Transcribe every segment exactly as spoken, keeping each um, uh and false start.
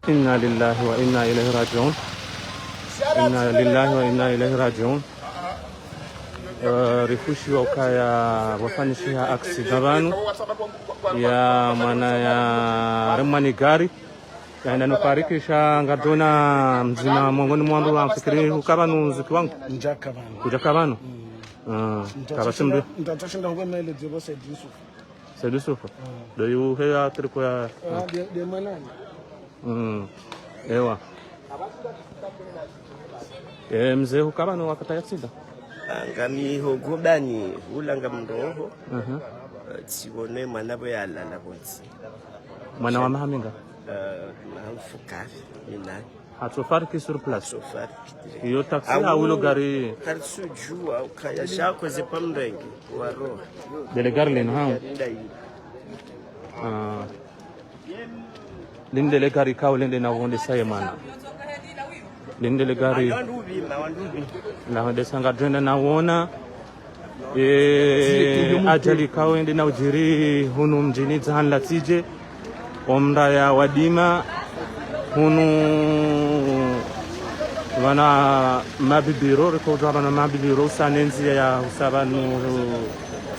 إنا لله وإنا إليه راجعون. إنا لله وإنا إليه راجعون. Eh, rifushiwa ukaya pvwafanyishiha aksida pvanu ya mwana yaremwa ni gari. Yaani, no farikisha ngadjona mdzima mongoni mwa wandru wa mfikiri huka pvanu mzuki wangu. Ndjaka pvanu. Kudjaka pvanu? Mm. Ah, ndjaka kapvatsi mdru. Ndjaka shinda huwe mele djebo Said Yusuf. Said Yusuf? Mm. Ndo yu heya triko ya. Ah, de, de mwanani? Mm. Ewa. Eh, mze huka pvanu wakati ya aksida? Ah, ngami ho gobani, hula ngam roho. Mhm. Eh, tsiwone mwana pvo yalala pvontsi. Mwana wa maha minga? Eh, maha mfukare, minane. Hatsofariki sur place? Hatsofariki. Iyo taxi hau ilo gari? Karitsudjuwa ukaya sha kweze pvamrenge, wa roho. Ndele gari linu hau? Ndai. Ah. Linu ndele gari ikao lende na uwondesa ye mwana. Linu ndele gari. Mawandubi, mawandubi. La uwondesa ngadjwenda na uwona. Eh, ajali ikao yende na udjiri hunu mdjini Dzahani la Tsidje. Omraya wa dima hunu pvana mabibiro, riko udjuwa pvana mabibiro usa ne ndziya ya usa pvanu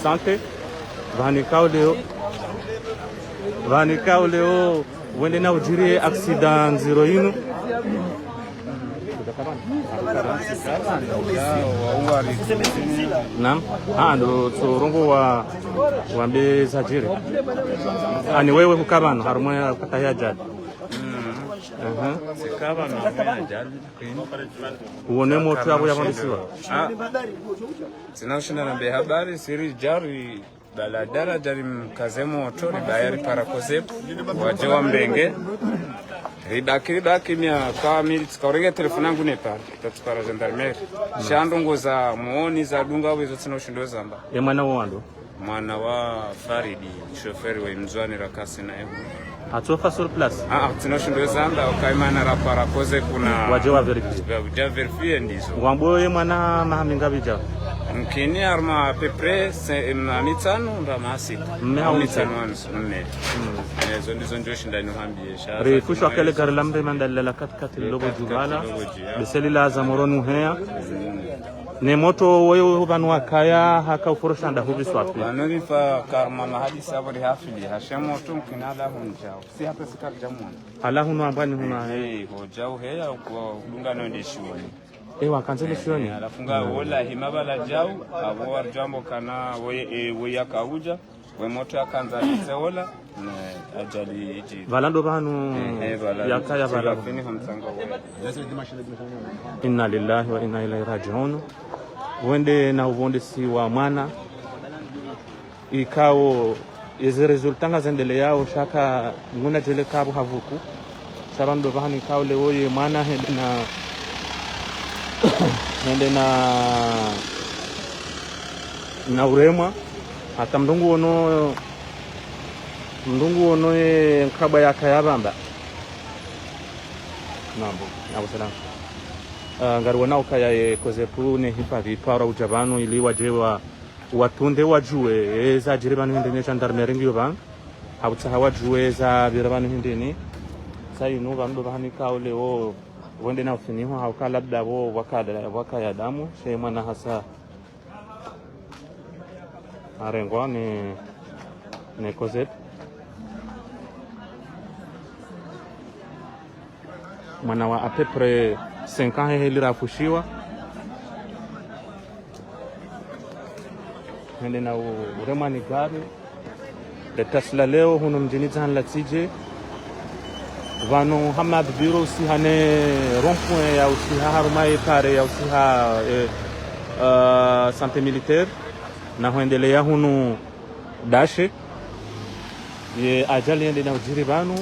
santé. Pvanu ikao leo, pvanu ikao leo, wende na udjiri aksida ndziro inu. Naam. Ah, ndo tsorongowa wambe zadjiri. Ani wewe huka pvanu, harumwa ya kata ya ajali? Mm. Aha. Tsika pvanu harumwa ya ajali. Uwone motro yapvo yapvandisiwa? Ah. Tsina ushinda nambe habari, si ridja ri daladala djari mkaze motro, ribaya ripara kozepu, wadje wamrenge. Ribaki, ribaki miya kamili, tsika urenge telefoni yangu nepara, tatsipara gendarmerie. Sha ndrongo za mwoni zadunga, wezo tsina ushindo zamba. Ye mwana wa wandru? Mwana wa Faridi, chauffeur wa imzwani rakasi na ehu. Hatsofa sur place? Ah, ah, tsina ushindo zamba, uka imana rapara kozepu na wadje wa vérifier. Wadje wa vérifier ndizo. Ngwambo ye mwana maha minga pvidja? Mkini harumwa à peu près, se-, em, maha mitsanu, nda maha sita. Mme hau mitsanu wanu, mme. Mm. Eh, zo ndizo ndjo shinda nihuambiye, sha. Rifushwa kele gari la mrema ndalilala katikati lobo djuvala. Lobo djuvala. Beseli la za moroni uheya. Mm. Ne motro woyo pvanu wakaya haka uforosha nda hupviswa pvi? Pvanu pvi fa karma mahadisa pvo rihafili, hashe motro mkini ala hundjao. Si hata sikari djamwona. Ala hunu ambwani hunu. Eh, eh, hodjao heya, kwa udunga no ndeshioni. Ewa, kandzele shioni. Eh, halafu nga wola hima pvala djau, apvo waridjambo kana we, eh, we yakaudja, we motro yakandza litse wola, ne ajali idji. Pvala ndo pvanu yakaya pvala. Fini hamtsanga wola. إنا لله وإنا إليه راجعون. Wende na upvondesiwa mwana. Ikao, yeze résultat ngazendeleyao, shaka nguna djele kapvo havuku. Sha pvanu ndo pvahanu ikao leo ye mwana hende na, hende na, na uremwa. Hata mndru nguono, mndru nguono ye nkabwa yakaya pvamba. Nambo, nabo salama. Ah, ngariwona ukaya ye kozepu ne hifadhi itwara udja pvanu ili wadje wa watunde wadjuwe, eh, zadjiri pvanu hindrini, gendarmerie ngiyo pvanu. Hapvutsaha wadjuwe zapvira pvanu hindrini. Sa inu pvanu ndo pvahanu ikao leo, wende na ufiniho, hauka labda pvo wakada, wakaya damu, she mwana hasa harengwa ne, ne kozepu. Mwana wa à peu près cinq ans hehe lirafushiwa. Hende na u-, uremwa ni gari. Le tasila leo hunu mdjini Dzahani la Tsidje. Pvanu hama bibiro usiha ne rond-point ya usiha harumwa ye pare ya usiha, eh, eh, santé militaire. Na hwendeleya hunu dashe. Ye ajali yende na udjiri pvanu.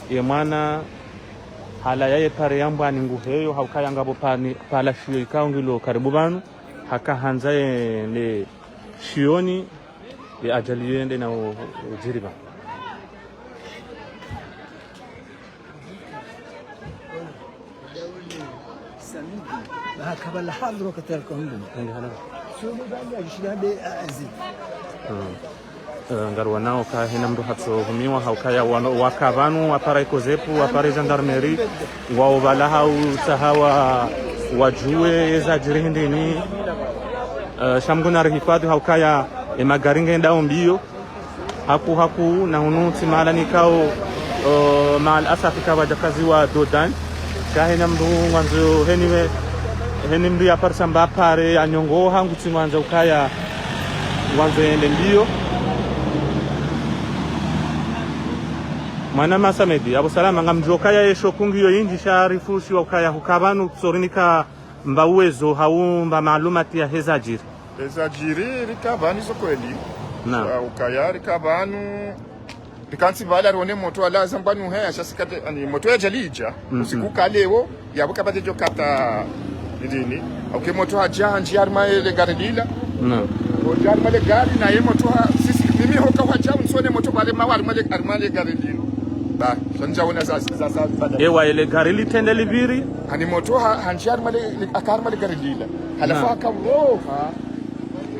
Ye mwana hala yaye pare yambwani nguheyo, haukaya ngapvo pani, pvala shiyo ikao ngilo karibu pvanu, haka handza yende shioni, ye ajali yende na u-, udjiri pvanu. Hmm. Eh, ngariwonao ka hena mndru hatsohumiwa, haukaya wano, waka pvanu, wapara ikozepu, wapara gendarmerie, ngwao pvala hautsaha wa, wajuwe ezadjiri hindrini. Eh, sha Mngu narihifadhwi, haukaya emagari ngendao mbio. Haku, haku, na hunu tsi mahala nikao, eh, maal asafi kapvadjakaziwa dodani. Sha hena mndru ngwandzo heni we, heni mndru yaparisa mba pare ya nyongo hangu tsi ngwandzo ukaya ngwandzo yende mbio. Mwana Masamedi, Abu Salama, ngamdjuo ukaya esho kungi yo yindji sha rifushiwa ukaya huka pvanu kutsorinika mba uwezo hau mba maalumati ya hezadjiri. Ezadjiri rika pvanu izo kweli. Naam. Wa ukaya rika pvanu. Rikantsi pvala rione moto ala zambani uheya, sha sikate, ani, moto yadja lidja. Mhm. Usiku kalewo, yapvo kapvatsi djo kata ndini. Uke moto hadja, handjia harumwa ele gari lila. Naam. Hodja harumwa le gari, na ye moto ha, sisi, mimi hoka hadja, unsone moto pvale mawa harumwa le, harumwa le gari lila. Ba, sha ndjaona za, za, za, za, Ewa, ele gari litrende lipviri. Ani moto ha, handjia harumwa le, le, aka harumwa le gari lila. Halafu Naam. Hakauroha.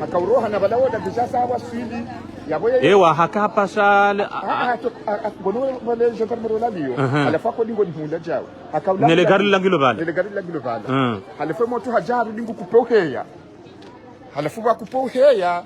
Hakauroha na pvala woda, kisha sa waswili. Yapvo ye Ewa, haka hapasha le, a, Ah, ah, to, ah, ah, ngono wale gendarmerie wala liyo. Aha. Halafu ako dingo nihunda djao. Hakaula Nele gari lila ngilo pvala. Nele gari lila ngilo pvala. Mm. Halafu moto hadja harudi ngu kupe uheya. Halafu pva kupe uheya.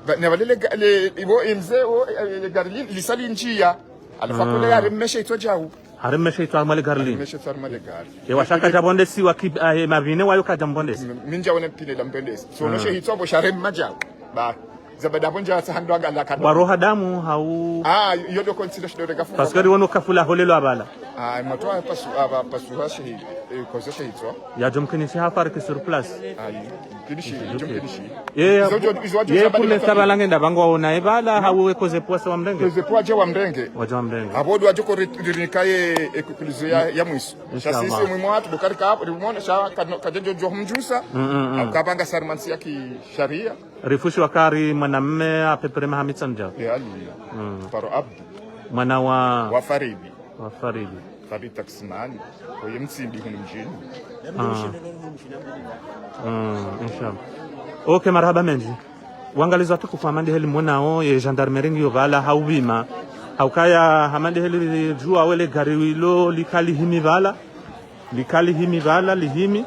Ba, ne pvale le ga-, le, iwo imze, wo, eh, le gari li, lisali ndjia. Halafu ako le Mm. yaremeshe itswa djao. Haremeshe itswa harumwa le gari lini. Haremeshe itswa harumwa le gari. Ewa, sha kadja pvondesiwa ki, ah, eh, mapvine wayo kadja mpvondesi. Mi, mi ndjaone pine la mpvondesi. So, no Ah. she itswa pvo sharema djao. Ba. Zabada pvo ndja sa handwa ngala kado. Waroha damu hau Ah, yo do kontsila shido de kafu. Parce que riwono kafula holelo apvala. Ah, moto wa pasu, ah, wa pasu wa shahidi. Eh, kozo shahidi so. Yadjo mkinishi hafariki sur place. Ah, yi. Kinishi, yadjo mkinishi. Ye, Izo djo, izo djo ye zabada kume matoa. Sabala ngenda pvangwa ona ebala hau ekozepu wasa wamrenge. Kozepu wadja wamrenge. Wadja wamrenge. Apvo ndo wadjo ko ri-, rinika ye, e, conclusion ya, ya mwiso. Sha Inshallah. Sisi mwimu watu, ndo kari ka, rimona, sha, ka, kadja djo djo humdjusa. Mm, mm, mm. Akapanga sarimansi ya kisharia. Rifushiwa kari mwanamme à peu près maha mitsanu djao. Ya Ali. Mm. Paro Abdi. Mwana wa Wa Faridi. Wa Faridi. Faridi taximani. Oye mtsimbi hunu mdjini. Ah. Mm, inshallah. Ok, marahaba mendji. Wangalizi watukufu, hama ndeheli mwonao ye gendarmerie ngiyo pvala haupvima. Haukaya hama ndeheli djuwa wele gari wilo lika lihimi pvala. Lika lihimi pvala, lihimi.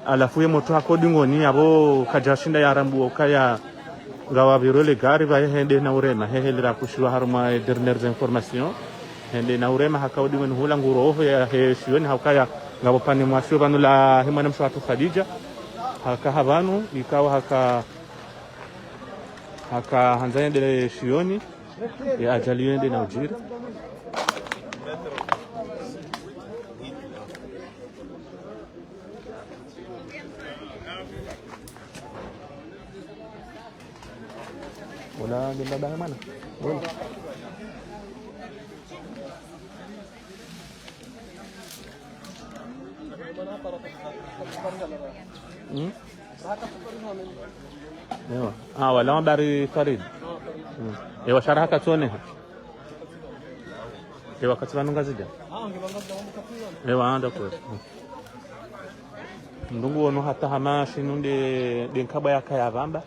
Halafu ye moto hako dingoni, apvo kadjashinda yarambuwa ukaya ngwapviro le gari pvaye hende na urema. Heheli rakushiwa harumwa ye dernières informations. Hende na urema haka udingoni hula nguroho yahe shioni haukaya ngapvo pvanu mwashiyo pvanu lahe mwanamshe watru Khadija. Haka hapvanu, ikao haka, haka handza yende shioni. Ye ajali yo yende na udjiri. Ola nge mbaba ya mwana. Ola. Hmm? Ewa. Ah, wala mabari Farid. Hmm. Ewa, sha raha katsoneha. Ewa, katsi pvanu Ngazidja. Ewa, d'accord. Hmm. Ndungu wono hata hama shinu nde, nde nkabwa yakaya pvamba.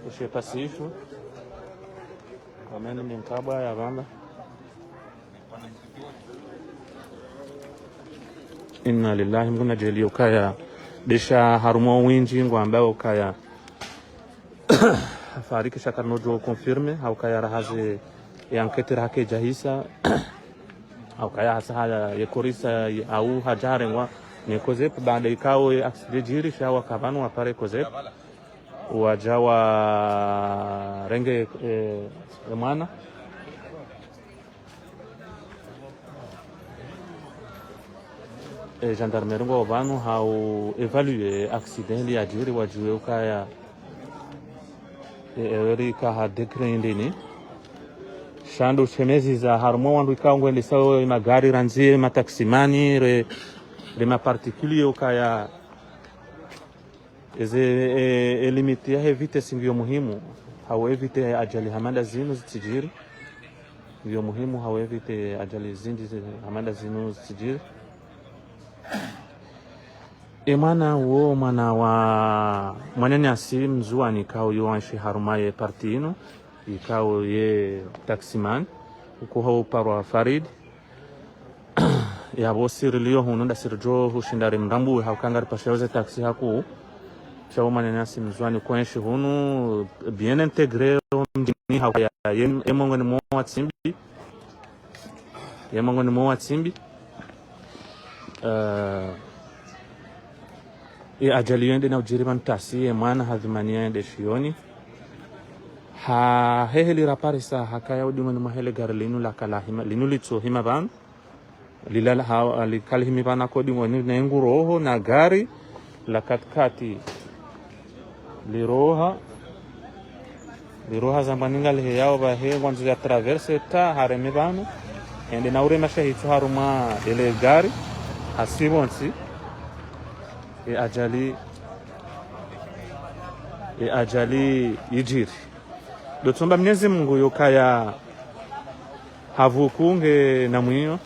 Ushe pasifu. Amen, nde nkabwa ya pvamba. Inna lillahi, Mngu nadjaliye ukaya. Besha harumwa wendji ngwambao ukaya. Fariki sha karina udjo confirmer, haukaya raha ze, ye enquête raha kayidjahisa. Haukaya hasa haya ye korisa, ye, au hadja harengwa, ne kozepu baada ikao ye accident djiri, sha waka pvanu wapare kozepu. Wadja warenge, eh, e mwana. E gendarmerie ngwao pvanu hau évaluer accident ili yadjiri wadjuwe ukaya, e, erreur ika ha degré ndeni. Sha ndo shemezi za harumwa wandru ikao ngwendesao ye magari randzi ye mataximani, re, re ma particulier ukaya Eze, e, e limite yahe vitesse ngiyo muhimu, hau éviter ajali hama nda zinu zitsidjiri. Ngiyo muhimu hau éviter ajali zindji zi-, hama nda zinu zitsidjiri. E mwana wo, mwana wa, mwananyasi mzuwani kao yo wanshi harumwa ye parti inu. ikao ye taximan, uku hau parwa Farid. Yapvo siriliyo hunu nda siridjo hushinda rimrambuwe hauka ngaripashao ze taxi hakuu. Sha wo mwananyasi mzwani kwenshi hunu, bien intégré ho mdjini hauka ya, ye, ye mongoni mwa watsimbi. Ye mongoni mwa watsimbi. Eh, ye ajali yo yende na udjiri pvanu ntasi, ye mwana hadhumaniya yende shiyoni. Ha, hehe liraparisa hakaya udingoni mwahe le gari linu lakala hima, linu litso hima pvanu. Lilala ha, likali himi pvanu ko udingoni ne nguroho na gari la katikati. Liroha. Liroha zambwa ninga lihe yao pvahe ngwandzo ya traverse ta hareme pvanu. Hende na urema shahitso harumwa ele gari. Hasibontsi. Ye ajali, ye ajali yidjiri. Ndo tsomba Mnyezi Mungu yukaya havuku nge na mwiyo.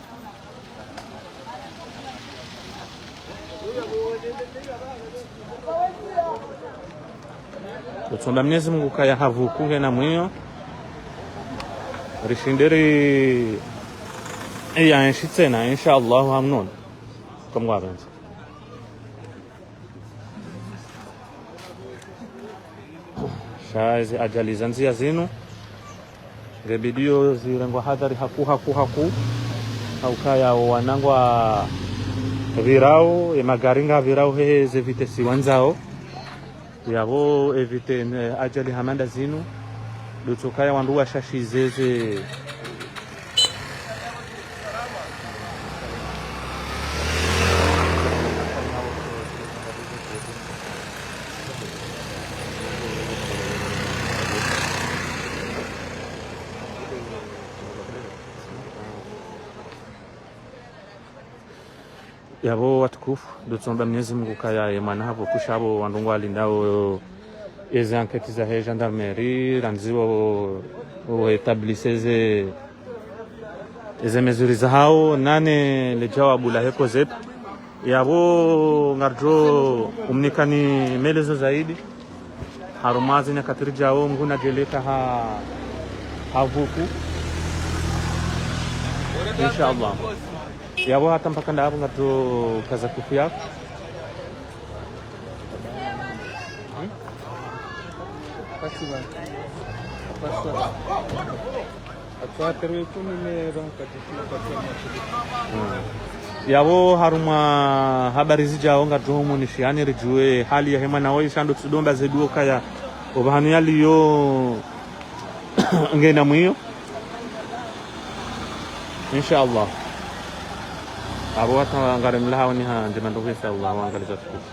Ndo tsomba Mnyezi Mungu kaya havuku nge na mwiyo. Rishinde ri, iya enshi tsena, insha Allahu hamnona. Kamwa benza. Sha ezi ajali za ndziya zinu, nge bidiyo zirengwa hadhari hakuu, hakuu, hakuu. Haukaya wo wana ngwa pvirao, ye magari nga pvirao hehe ze vitesse wandzao. Yapvo éviter, eh, ajali hama nda zinu. Ndo tsokaya wandru washashize ze Yapvo watukufu, ndo tsomba Mnyezi Mungu kaya ye mwana havuku sha pvo wandru ngwalindao eze enquête zahe gendarmerie, randzi wo, wo établir eze, eze mesures zahao, nane le djawabu lahe kozetu. Yapvo ngaridjo umnikani maelezo zaidi. Harumwa ze nyakati ridjao Mngu nadjeleka ha, havuku. Insha Allah. Yapvo hata mpaka nda apvo ngaridjo kaza kufu yako. Hmm? Pasiba. Pasiba. Hmm. Yapvo harumwa habari zidjao ngaridjo humoneshiyani ridjuwe hali yahe mwana woyi sha ndo tsudomba ze duwa kaya opvahanu yaliyo nge na mwiyo. Insha Allah. Apvo hata ngarimlahaoni ha ndjema ndrongo insha Allah, wangaliza tukufu.